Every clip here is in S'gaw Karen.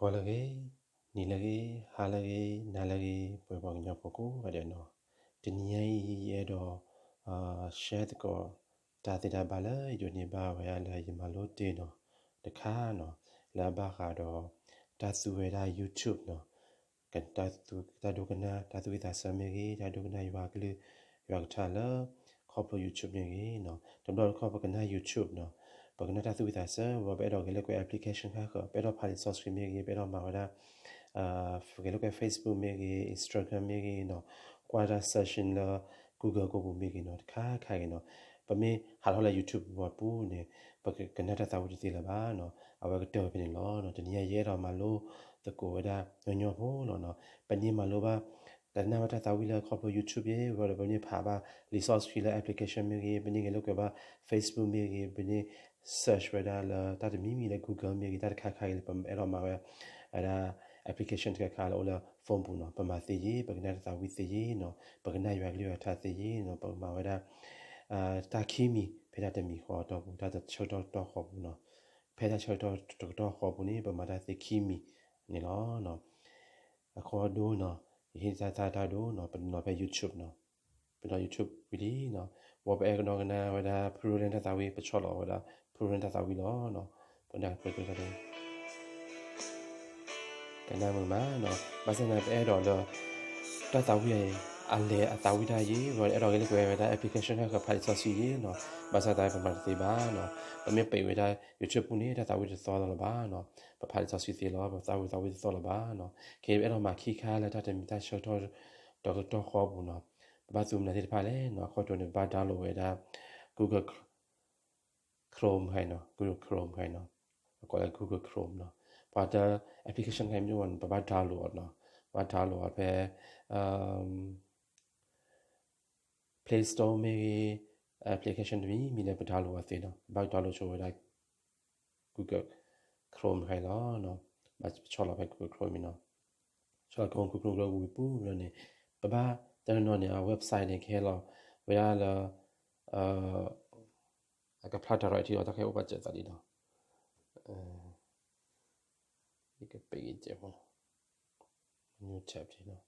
ဂီၤလၢအဂ့ၤ, နံၤလၢအဂ့ၤ, ဟါလၢအဂ့ၤ, နၤလၢအဂ့ၤ, ပှဲၤပှၤကညီဖိကိးဂၤဒဲးနီၤ, တနံၤညါအံၤ ယအဲၣ်ဒိး share သကိး တၢ်သ့ၣ်တၢ်ဘၣ်လၢယဒိးန့ၢ်ဘၣ်ဝဲဒၣ်လၢယမၤလိတ့ၢ်နီၤ, တခါနီၤ, လၢအဘၣ်ဃးဒီး တၢ်သူဝဲဒၣ် YouTube နီၤ, တၢ်ဒိကနၣ် တၢ်သူၣ်ဝံၣ်သးဆၢမ့ၢ်ဂ့ၤ, တၢ်ဒိကနၣ်ယွၤကလုၢ် ယွၤကထါလၢ ခီဖျိ YouTube မ့ၢ်ဂ့ၤနီၤ, တဘျီတခီၣ်ပကနၣ် YouTube နီၤ, ပကနၣ်တၢ်သူၣ်ဝံၣ်သးဆၢ ဝံၤပအဲၣ်ဒိးဂဲၤလိာ်ကွဲ application ဃၣ်ဃၢၤ, ပအဲၣ်ဒိးဖးလံာ်စီဆှံမ့ၢ်ဂ့ၤ, ပအဲၣ်ဒိးမၤဝဲဒၣ် ဂဲၤလိာ်ကွဲ Facebook မ့ၢ်ဂ့ၤ, Instagram မ့ၢ်ဂ့ၤနီၤ, ကွၢ်တၢ် searching လၢ Google ကိာ်ပူၤမ့ၢ်ဂ့ၤနီၤ, တခါခါဂ့ၤနီၤ, ပမ့ၢ်ဟးထီၣ်လၢ YouTube ပူၤန့ၣ် ပကကနၣ်တၢ်သးဝံၣ်တသ့လၢၤဘၣ်နီၤ, အဝဲကတၢၢ်ဝဲဖဲန့ၣ်လီၤနီၤ, တနံၤညါယအဲၣ်ဒိးမၤလိသကိးဝဲဒၣ်ညီညီဖိလီၤနီၤ, ပန့ၢ်မၤလိဘၣ် တၢ်နၢ်ဘၣ်တၢ်သးဝံၣ်လၢခီဖျိ YouTube ယဲ ဝံၤဒီးပန့ၢ်ဖးဘၣ်လံာ်စီဆှံလၢ application မ့ၢ်ဂ့ၤ, ပန့ၢ်ဂဲၤလိာ်ကွဲဘၣ် Facebook မ့ၢ်ဂ့ၤ, ပန့ၢ် search ဝဲဒၣ်လၢတၢ်တမံၤမံၤလၢ Google မ့ၢ်ဂ့ၤ, တၢ်တခါခါဂ့ၤလၢပအဲၣ်ဒိးမၤဝဲ ဝဲဒၣ် application တခါခါလၢအိၣ်လၢ phone ပူၤနီၤ, ပမၤသ့ယဲ, ပကနၣ်တၢ်သးဝံၣ်သ့ယဲနီၤ, ပကနၣ်ယွၤကလုၢ်ယွၤကထါသ့ယဲနီၤ, ပကမၤဝဲဒၣ် တၢ်ခံမံၤ ဖဲတၢ်တမံၤဃီအတီၢ်ပူၤ, တၢ်ဆၢကတီၢ်တကတီၢ်ဃီပူၤနီၤ, ဖဲတၢ်ဆၢကတီၢ်တကတီၢ်ဃီပူၤန့ၣ် ပမၤတၢ်သ့ခံမံၤန့ၣ်လီၤ. အဃိဒိနီၤ, ယဟ့ၣ်တၢ်သၣ်တၢ်ဒိနီၤ, ပနီၤဖဲ YouTube နီၤ, ပနီၤ YouTube ဝံၤလံနီၤ, ဝံၤပအဲၣ်ဒိးကနၣ်ဝဲဒၣ် Peru Land တၢ်သးဝံၣ်, ပဆီၣ်လီၤဝဲဒၣ် Peru Land တၢ်သးဝံၣ်လီၤနီၤ, ပနၢ်ပကတၢၢ် ကနၣ်မုာ်မးနီၤ, ဘၣ်ဆၣ်သနာ်က့ ပအဲၣ်ဒိးလၢ တၢ်သးဝံၣ်အလဲၤအသးဝံၣ်တၢ်ယဲ, ဝံၤအဲၣ်ဒိးဂဲၤလိာ်ကွဲဝဲဒၣ် application ဃၣ်ဃၢၤ ဖးလံာ်စီဆှံယဲနီၤ, ဘၣ်ဆၣ်သနာ်က့ပမၤတသ့ဘၣ်နီၤ, ပမ့ၢ်ပံာ်ဝဲဒၣ် YouTube ပူၤန့ၣ် တၢ်သးဝံၣ်တသီလီၤလၢၤဘၣ်နီၤ, ပဖးလံာ်စီဆှံသ့လီၤ, ပသးဝံၣ်သးဝံၣ်တသီလၢၤဘၣ်နီၤ, ခဲအံၤပအဲၣ်ဒိးမၤခံခါလၢတၢ်တမံၤ တၢ်ဆၢကတီၢ်တကတီၢ်ဃီပူၤနီၤ, ပဘၣ်သူမနုၤသ့ၣ်တဖၣ်လဲၣ်နီၤ, အခီပညီန့ၣ် ပဘၣ် download ဝဲဒၣ် Google Chrome ဟဲနီၤ, Google Chrome ဟဲနီၤ, အကိးလၢ Google Chrome နီၤ, ပှၤတ application တခါအံၤမ့ၢ်အိၣ်န့ၣ် ပဘၣ် download အီၤနီၤ, ပဘၣ် download အီၤဖဲ Play Store မ့ၢ်ဂ့ၤ, application တမံၤမံၤလၢပ download အီၤသ့နီၤ, ပဘၣ် download ဆိဝဲဒၣ် Google Chrome တခါအံၤလီၤ, ဘၣ်ပဆီၣ်လီၤဖဲ Google Chrome အံၤနီၤ, ဆီၣ်လီၤ Google Chrome ဝံၤပူၤန့ၣ် ပဘၣ်တနီၤနီၤန့ၣ် အ website န့ၣ် ကဟဲလီၤဝဲဒၣ်လၢ အကဖျါ direct ထံလီၤ, တၢ်ခဲအိၣ်ဘၣ်စၢၤသးလံနီၤ, ယကပ့ၤက့ၤကဲဖိနီၤ, new tab နီၤ,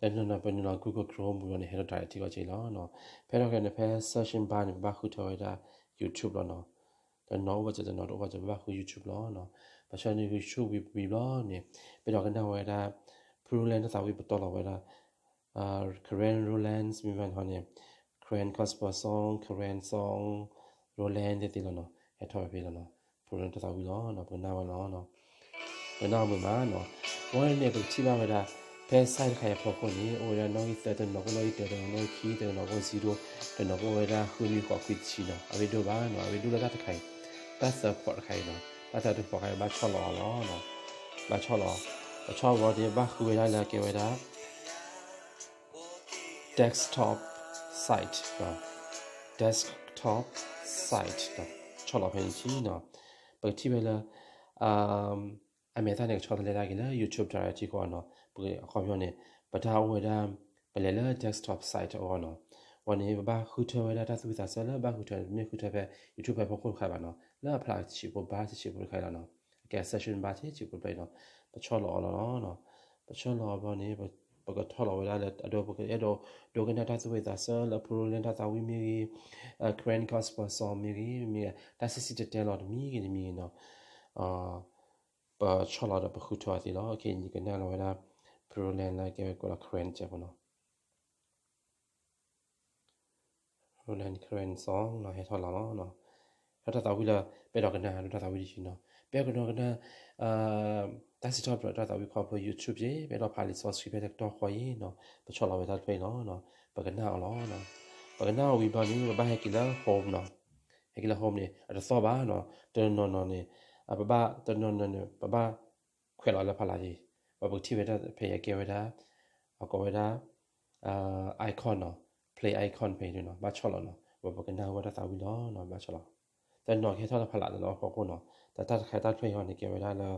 တနီၤနီၤ ပနုာ်လီၤ Google Chrome ပူၤလီၤန့ၣ် ဟဲလီၤ direct ထံလီၤက့ၤလီၤနီၤ, ဖဲထီၣ်ခဲန့ၣ် ဖဲ searching bar န့ၣ် ပဘၣ်ဃုထၢဝဲဒၣ် YouTube လီၤနီၤ, တနီၤအိၣ်ဘၣ်စၢၤ တနီၤတအိၣ်ဘၣ်စၢၤ ပဘၣ်ဃု YouTube လီၤနီၤ, ဘၣ်ဆၣ်န့ၣ် YouTube ဝံၤဝံၤဘျီန့ၣ် ပအဲၣ်ဒိးကနၣ်ဝဲဒၣ် Peru Land တၢ်သးဝံၣ် ပတီၢ်လီၤဝဲဒၣ် Karen Roland မ့ၢ်ဘၣ်န့ၣ် Karen gospel song, Karen song, Roland သ့ၣ်သ့ၣ်လီၤနီၤ, ဟဲထီၣ်ဝဲဖဲလီၤနီၤ, Peru Land တၢ်သးဝံၣ်လီၤနီၤ, ပကနၣ်ဝဲလီၤနီၤ, ပကနၣ်မုာ်မးနီၤ, ဝဲန့ၣ် ပကထံၣ်ဘၣ်ဝဲဒၣ် ဖဲ site တခါအံၤအဖီခိၣ်န့ၣ် အိၣ်ဝဲဒၣ်နီၣ်ဂံၢ်သၢ တနီၤနီၤ နီၣ်ဂံၢ်ခံ တနီၤနီၤ zero တနီၤနီၤ အိၣ်ဝဲဒၣ်ဃုနွံဃိးခွံတဆံနီၤ, အရ့ဒိၣ်ဘၣ်နီၤ, အရ့ဒိၣ်လၢတၢ်တခါအံၤ, တၢ်သၢဖီးတခါအံၤနီၤ, တၢ်သၢဖီးတခါအံၤ ဘၣ်ဆီၣ်လီၤအီၤလီၤနီၤ, ဘၣ်ဆီၣ်လီၤ, ပဆီၣ်လီၤန့ၣ် ဘၣ်ဃုဝဲဒၣ်လၢကဲဝဲဒၣ် desktop site, desktop site ဆီၣ်လီၤဖဲန့ၣ်ထံနီၤ, ပကထံၣ်ဝဲလၢ အမဲာ်သၣ်န့ၣ် ကဆီတလဲတၢ်က့ၤလၢ YouTube direct ထံဃီနီၤ, ပကအခီပညီန့ၣ် ပတၢ်အိၣ်ဝဲဒၣ် ပလဲၤလၢ desktop site အဂီၢ်နီၤ, ဝဲန့ၣ် ပဘၣ်ဃုထၢဝဲဒၣ်တၢ်သူၣ်ဝံၣ်သးဆၢလၢဘၣ်ဃုထၢန့ၣ် ပမ့ၢ်ဃုထၢဖဲ YouTube ဖဲဖီခိၣ်တခါဘၣ်နီၤ, လၢအဖျါဆံးဖိဘါဆံးဖိတခါလီၤနီၤ, အကဲ searching bar ထံဆံးဖိတဖျၢၣ်နီၤ, ပဆီၣ်လီၤအီၤလီၤနီၤ, ပဆီၣ်လီၤအီၤဘျီန့ၣ် ပကထီၣ်လီၤဝဲဒၣ်လၢ အဒိပကအဲၣ်ဒိးဒိကနၣ်တၢ်သူၣ်ဝံၣ်သးဆၢလၢ Peru Land တၢ်သးဝံၣ်မ့ၢ်ဂ့ၤ, Karen gospel song မ့ၢ်ဂ့ၤ, မ့ၢ်ဂ့ၤ တၢ်ဆံးဆံးတဲတဲလီၤတမံၤဂ့ၤတမံၤဂ့ၤနီၤ, ပဆီၣ်လီၤဒီးပဃုထၢအီၤသ့လီၤ. ခဲအံၤယကနၣ်လီၤဝဲဒၣ် Peru Land လၢကဲဝဲကိးလီၤ Karen ကဲဖိနီၤ, Peru Land Karen song နီၤ, ဟဲထီၣ်လီၤလီၤနီၤ, ဒီးတၢ်သးဝံၣ်လၢ ပအဲၣ်ဒိးကနၣ်ဒိးတၢ်သးဝံၣ်တဆံနီၤ, ပအဲၣ်ဒိးကနၣ် တၢ်စံးထီၣ်ပတြၢၤတၢ်သးဝံၣ်ခီဖျိ YouTube ယဲ, ပအဲၣ်ဒိးဖးလံာ်စီဆှံဖဲတကတီၢ်ဃီအံၤနီၤ, ပဆီၣ်လီၤဝဲတၢ်တဖျၢၣ်အံၤလီၤနီၤ, ပကနၣ်အီၤလီၤနီၤ, ပကနၣ်အီၤဝံၤဘျီန့ၣ် ပဘၣ်ဟဲက့ၤလၢ home နီၤ, ဟဲက့ၤလၢ home န့ၣ် အတသီၣ်ဘၣ်နီၤ, တနီၤနီၤန့ၣ် ပဘၣ် တနီၤနီၤန့ၣ် ပဘၣ်ခွဲးလီၤလၢဖးလၢ်ယဲ, ပကထံၣ်ဝဲဒၣ်ဖဲအံၤကဲဝဲဒၣ် အကိးဝဲဒၣ် icon နီၤ, play icon ဖဲအံၤနီၤ, ဘၣ်ဆီၣ်လီၤနီၤ, ပကနၣ်ဝဲတၢ်သးဝံၣ်လီၤနီၤ, ဘၣ်ဆီၣ်လီၤ, တနီၤကဟဲထီၣ်လၢဖးလၢ်လၢအဖီခိၣ်နီၤ, တၢ်တခါတၢ်တဖျၢၣ်အံၤန့ၣ် ကဲဝဲဒၣ်လၢ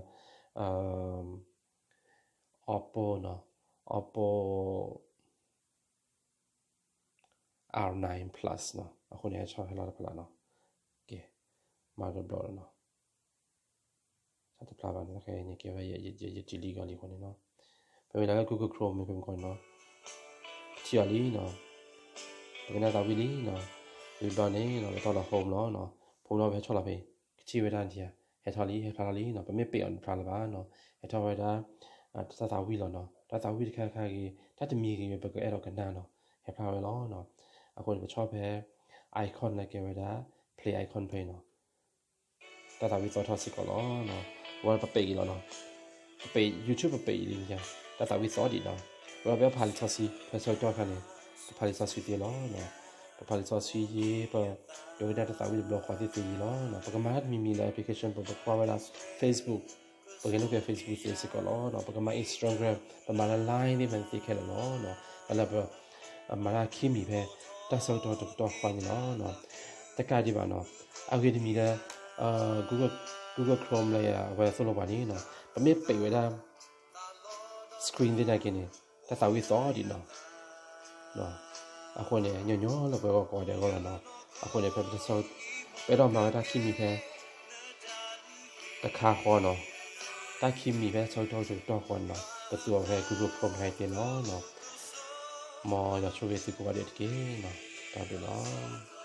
Oppo နီၤ, Oppo R nine Plus နီၤ, အဃိန့ၣ် ဟဲဆီၣ်ဟဲလီၤတဖးလၢ်နီၤ, ကဲ မၤတဘျီလီၤနီၤ, ဆီၣ် တဖျါဘၣ်န့ၣ် ခဲအံၤန့ၣ် ကဲဝဲယ ယ delete အီၤလံအဃိန့ၣ်နီၤ. ဖဲမ့ၢ်လၢ Google Chrome မ့ၢ်ဖဲမ့ၢ်ကီးနီၤ, ထံၣ်အီၤလံနီၤ, ပကနၣ်သးဝံၣ်လံနီၤ, ဝံၤဘျီန့ၣ်နီၤ ပထီၣ်လီၤ home လီၤနီၤ, home လီၤ ပဟဲဆီၣ်လီၤဖဲ ကထံၣ်ဝဲဒၣ်ဒံးဧါ, ဟဲထီၣ်လံ ဟဲဖျါထီၣ်လံနီၤ, ပမ့ၢ်ပ့းအီၤန့ၣ် တဖျါလၢၤဘၣ်နီၤ, ဟဲထီၣ်ဝဲဒၣ် တၢ်သးဝံၣ်လီၤနီၤ, တၢ်သးဝံၣ်တခါခါဂ့ၤ တၢ်တမံၤဂ့ၤ ပကအဲၣ်ဒိးကနၣ်နီၤ, ဟဲဖျါဝဲလီၤနီၤ. အဃိန့ၣ် ပဆီၣ်ဖဲ icon လၢကဲဝဲဒၣ် play icon ဖဲအံၤနီၤ, တၢ်သးဝံၣ်သီထီၣ်စ့ၢ်ကီးလီၤ. ဝဲပပ့းအံၤလီၤနီၤ, ပပ့း YouTube ပပ့းအံၤလံ, တၢ်သးဝံၣ်သီဒံးနီၤ. ဝဲပဖးလံာ်စီဆှံ ဖဲဆၢကတီၢ်ခါန့ၣ် ပဖးလံာ်စီဆှံသ့လီၤ. ပဖးလံာ်စီဆှံယ့ ပဒိကနၣ်တၢ်သးဝံၣ်တဘျီဃီသ့ၣ်သ့ယ့လီၤ. ပကမၤတၢ်တမံၤမံၤလၢ application ပ ပကွၢ်ဝဲဒၣ် Facebook, ပဂဲၤလိာ်ကွဲ Facebook သ့စ့ၢ်ကီးလီၤ. ပကမၤ Instagram, ပမၤလၢ Line သ့ၣ်မၤသ့ခဲလၢာ်လီၤ. တၢ်လၢပ မၤတၢ်ခံမံၤဖဲ တၢ်ဆၢကတီၢ်တကတီၢ်ဃီန့ၣ်လီၤ. တကးဒံးဘၣ်နီၤ, အဂ့ၢ်တမံၤလၢ Google, Google Chrome လၢယဝဲသိၣ်လိပှၤန့ၣ်နီၤ, ပမ့ၢ်ပ့းဝဲဒၣ် screen သ့ၣ်နာ်က့န့ၣ် တၢ်သးဝံၣ်သီဒံးနီၤ. အဃိန့ၣ် ညီညီလၢပှၤဂီၢ်ကိးဂၤဒဲးအဂီၢ်လီၤနီၤ. အဃိန့ၣ် ဖဲပ ပအဲၣ်ဒိးမၤဝဲတၢ်ခံမံၤဖဲ တခါဃီနီၤ, တၢ်ခံမံၤဖဲဆၢကတီၢ်တကတီၢ်ဃီန့ၣ်နီၤ, ပသူအီၤဖဲ Google Chrome လၢသ့လီၤနီၤ. မ်ယွၤဆိၣ်ဂ့ၤသုကိးဂၤဒဲးတက့ၢ်နီၤ. တၢ်ဘျုးလီၤ.